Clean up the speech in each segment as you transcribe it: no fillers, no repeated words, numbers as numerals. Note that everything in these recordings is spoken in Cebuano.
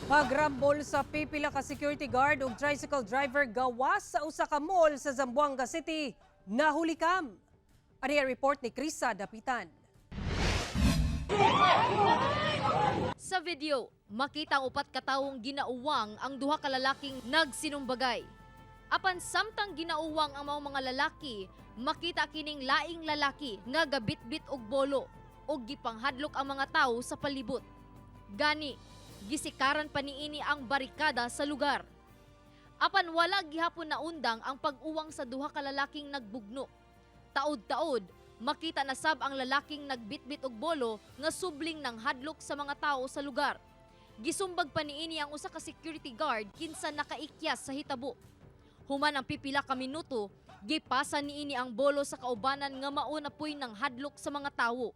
Pagrambol sa pipila ka security guard ug tricycle driver gawas sa usa ka mall sa Zamboanga City, nahulikam. Ani ang report ni Krisa Dapitan. Sa video, makita ang upat katawong ginauwang ang duha ka lalaking nagsinumbagay. Apan samtang ginauwang ang maong mga lalaki, makita kining laing lalaki nga gabitbit og bolo ug gipanghadlok ang mga tawo sa palibot. Gani, gisikaran pa niini ang barikada sa lugar. Apan wala gihapon naundang ang pag-uwang sa duha ka lalaking nagbugno. Taod-taod, makita na sab ang lalaking nagbitbit og bolo nga subling ng hadlok sa mga tao sa lugar. Gisumbag pa niini ang usa ka security guard kinsa nakaikyas sa hitabo. Human ang pipila ka minuto, gipasa niini ang bolo sa kaubanan nga mao na puy ng hadlok sa mga tawo.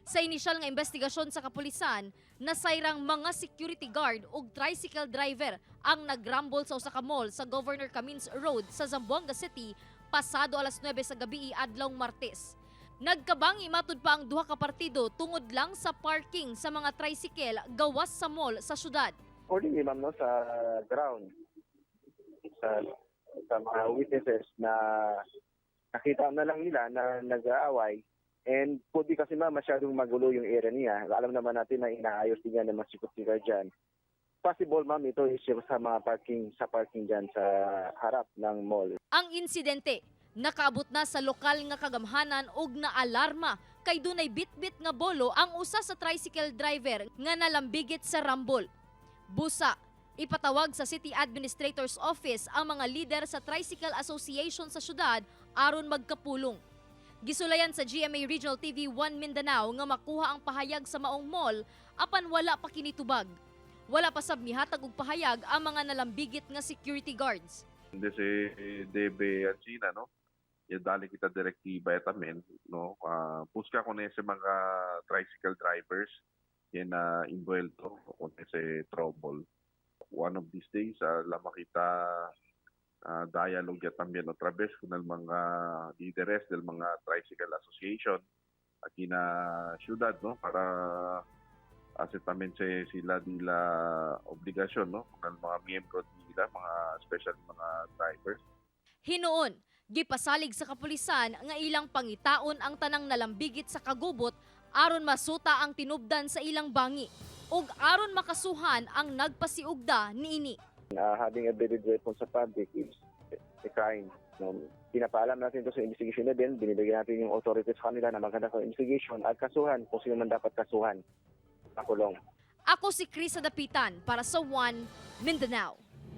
Sa inisyal nga investigasyon sa kapulisan, nasayrang mga security guard ug tricycle driver ang nagrambol sa usa ka mall sa Governor Camins Road sa Zamboanga City pasado alas 9 sa gabi adlawng Martes. Nagkabangi matud pa ang duha ka partido tungod lang sa parking sa mga tricycle gawas sa mall sa syudad. Accordingly, ma'am, no, sa ground, sa mga witnesses na nakita na lang nila na nag-aaway and could be kasi, ma'am, masyadong magulo yung area niya. Alam naman natin na inaayos din yan ng mga security guard dyan. Possible, ma'am, ito is yung sa mga parking, sa parking dyan sa harap ng mall. Ang insidente nakaabot na sa lokal nga kagamhanan og naalarma kay dunay bitbit nga bolo ang usa sa tricycle driver nga nalambigit sa rambol. Busa, ipatawag sa City Administrator's Office ang mga lider sa Tricycle Association sa syudad aron magkapulong. Gisulayan sa GMA Regional TV 1 Mindanao nga makuha ang pahayag sa maong mall apan wala pa kini tubag. Wala pa sab mihatag og pahayag ang mga nalambigit nga security guards. Hindi si debe China, no? Ya dali kita direktiba también, no? Busca con ese mga tricycle drivers yan na envuelto con ese trouble. One of these days, la makita dialogue ya también otra vez con el mga líderes del mga tricycle association aquí na ciudad, no? Para hace también se sila nila obligasyon, no? Con el mga miyembro nila, mga especially mga drivers. Hinuon, gipasalig sa kapulisan nga ilang pangitaon ang tanang nalambigit sa kagubot aron masuta ang tinubdan sa ilang bangi ug aron makasuhan ang nagpasiugda niini. Having a deadly weapon sa public is a crime. No? Pinapaalam natin ito sa investigation na din, binibigyan natin yung authorities sa kanila na maganda sa investigation at kasuhan kung sino man dapat kasuhan. Pakulong. Ako si Krisa Dapitan para sa One Mindanao.